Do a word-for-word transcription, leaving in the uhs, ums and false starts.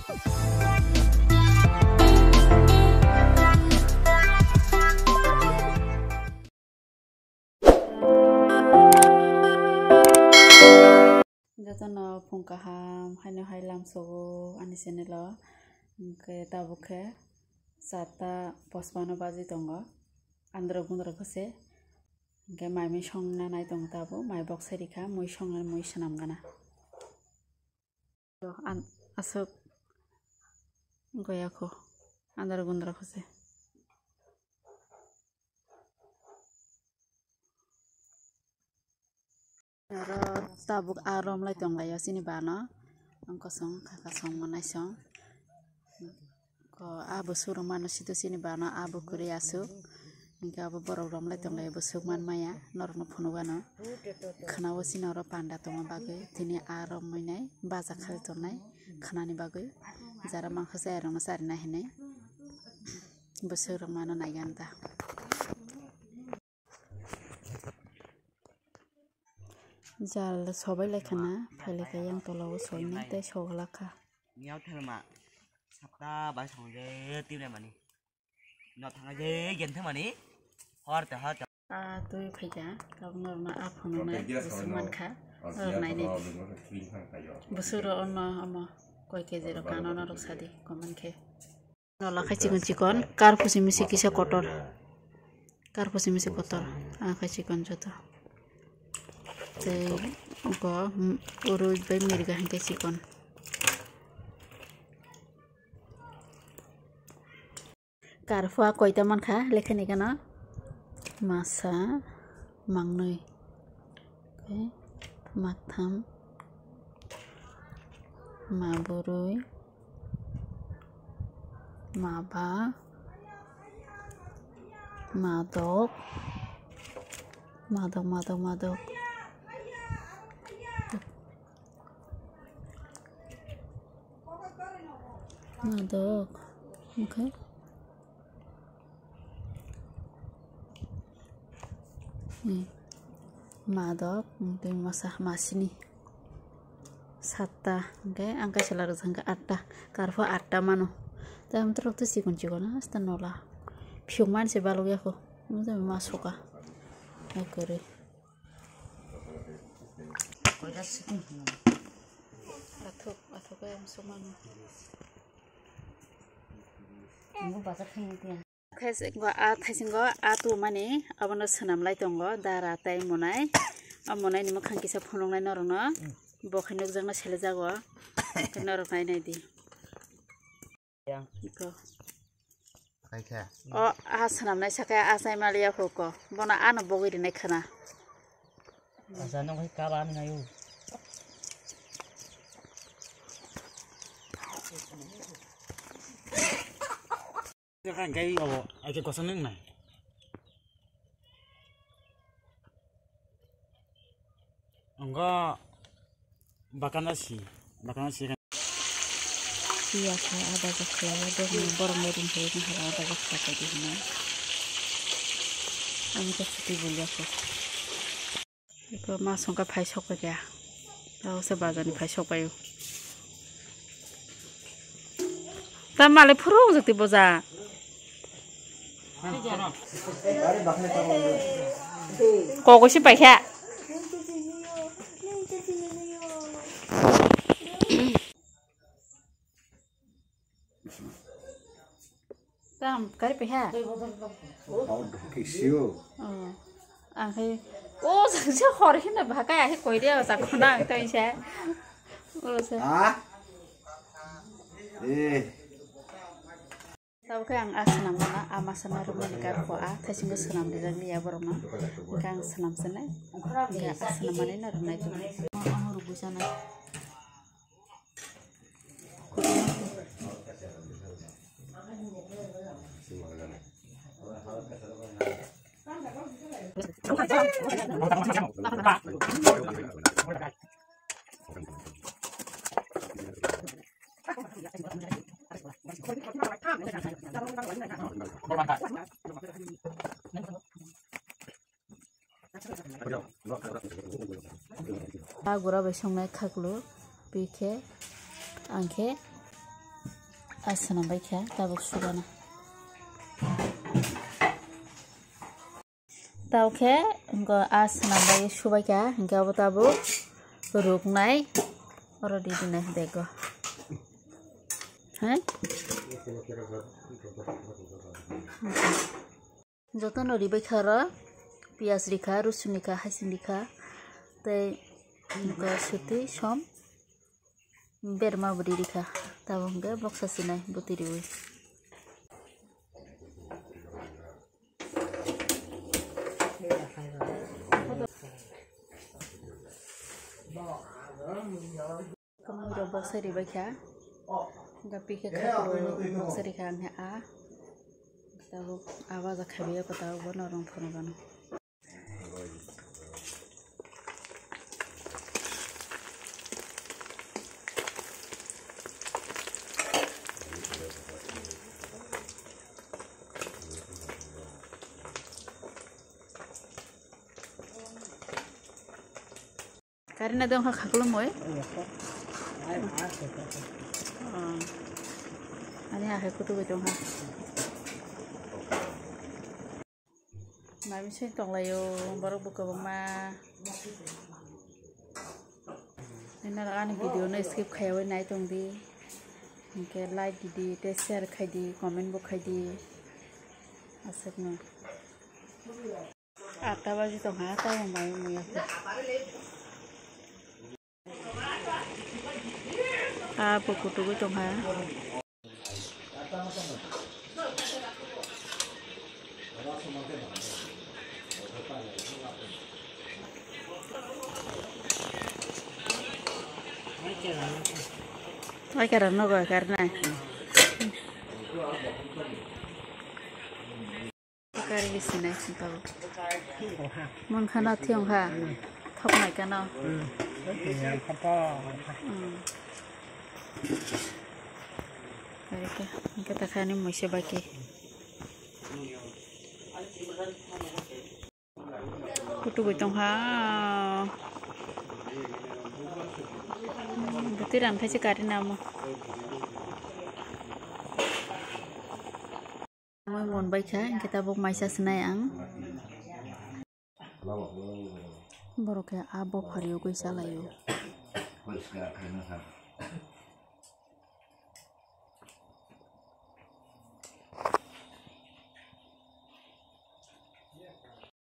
Jotono phung kaham haino hai lamsogo ani channel o. Hwnkhe tabuk khe charta pochpanno baji tongo. Andro gundro khe se. Hwnkhe mai mui songna nai tongo tabuk. Mai bok sai rikha, mui songna mui swnam gana. An-, aswk goya kho, andar gundra kho se. Oro tabuk a romlai tonglaio chini bano. Ang kosong kha kosong manai song. Ko abo surung mano sito chini bano abo kwrwi aswk. Hingke abo borok romlai tonglai bwswk man maya norokno phunukgano. Khwnao chini oro panda tongma bagwi tini a romwi nai baja khali tongnai khwnani bagwi. Jara mankha chayarokno charina hinwi bwswk rok mano naigan ta. Jal sobai laikha na, phai laikha yang tola o soinai tei soglak kha. Miao thelma sapta bai song je tibne mani. No thang je gen thang mani. Hor te hor te. A twi phaikha, tabuk norokno a phunuknai bwswk mankha. Norok nainai di. Bwswk rok ono omo koi keji rok kano norok sadi comment khe. Nola khai chikon chikon, kar phusi misi kisa kotor. Kar phusi misi kotor, ang khai chikon joto. Tei go, mm, urui bai mirga hingke chikon. Kar phua koita mankha, lekhani gana masa mangnwi. Oke, maktham, maburui, maba, madok, madok, madok, madok, madok, oke. Hmm. Madok, tei masa masini. Satta, hingke ang kaisa larok jang khe atta. Karpho atta mano. Tei amtwrok tei chikon chikon, asta nola. Phiyok mani se balok ya kho. Omo tei ma soka. Hai kwrwi. Athuk, athuk khe ang sokmano. Thaisingko, a thaisingo a tumani abono swnamlai tongo dara tei monai. O monai ni mwkhang kisa phunuknai norokno. Bo khe nukjakno selejago. Khe norok nai nai di. Iko. Khai khe. O a swnamnai sakhe a chai maliya kho ko. Bono ano bogwi rinai khwna. Asa nung khai kaba ani nayo. Kha engkai obo, aike kosa nung nai. Anggo bakana si, bakana si. Iya kha ada bakla, ada ni borok ni ring khe ni hala ada bakla tadi hina. Ani ka chuti bolya kho. Eko ma songkha phai sok paikha. Tao se bazar ni phai sok paio. Ta male phuru jati boja. Kogo si paikha. Tam kari peha. Kisio. Oh. Ang hai. Oh, sa hor hina bhakai ahi koi dia sa khona ang tai sa. Oh, sa. Ah. Eh. Tabo khe ang a swnam gana, a masa na rwmani kar kho a, thaisingo swnam rijak liya borokno. Hwnkhe ang swnam swnai. Hwnkhe a swnam mani no rwnai tong. Omo rwgwi sanai. A gura bai songnai khaklu, pikhe, angkhe, A swnam bai kha tabuk subana. Tao khe, wngkha a swnam bai subai kha, hinkhe abo tabuk ruknai, oro di dinai bego. Hai? Jotono ribai kha oro, piyaj rikha, rosun rikha, haising rikha, tei wngkha suti som, berma bo ri rikha, tabuk hwnkhe boksa sinai bwtwi riwi. Kwmwi rok boksa ribai kha, gapi khe kha boksa rikha ang khe a tabuk a baja khabi ya kwtal bono rwng phano gano. Karina dong kha khaklumoi. Oh. Ani ahe kutu bai dong kha. Mami soi tonglaio borok bo kwbangma. Nini ani video no skip khaiwi nai tong di. Hinkhe like di di, tei share khai di, comment bo khai di. Aswkno. Atta baji tong kha, tei mami muya. Ah, bo kutu bo tong kha. Ai kara nogo karna. Kari bisinai sintao. Mon khana thiong ha. Thok nai kano. Hmm. Kari ka, ka ta khani muise baki. Kutu bai tong kha. Bwtwi rang thaise kari namo. Mui mon bai kha, hinkhe tabuk maisa sinai ang. Borok khe a bophar yogwi chalaio.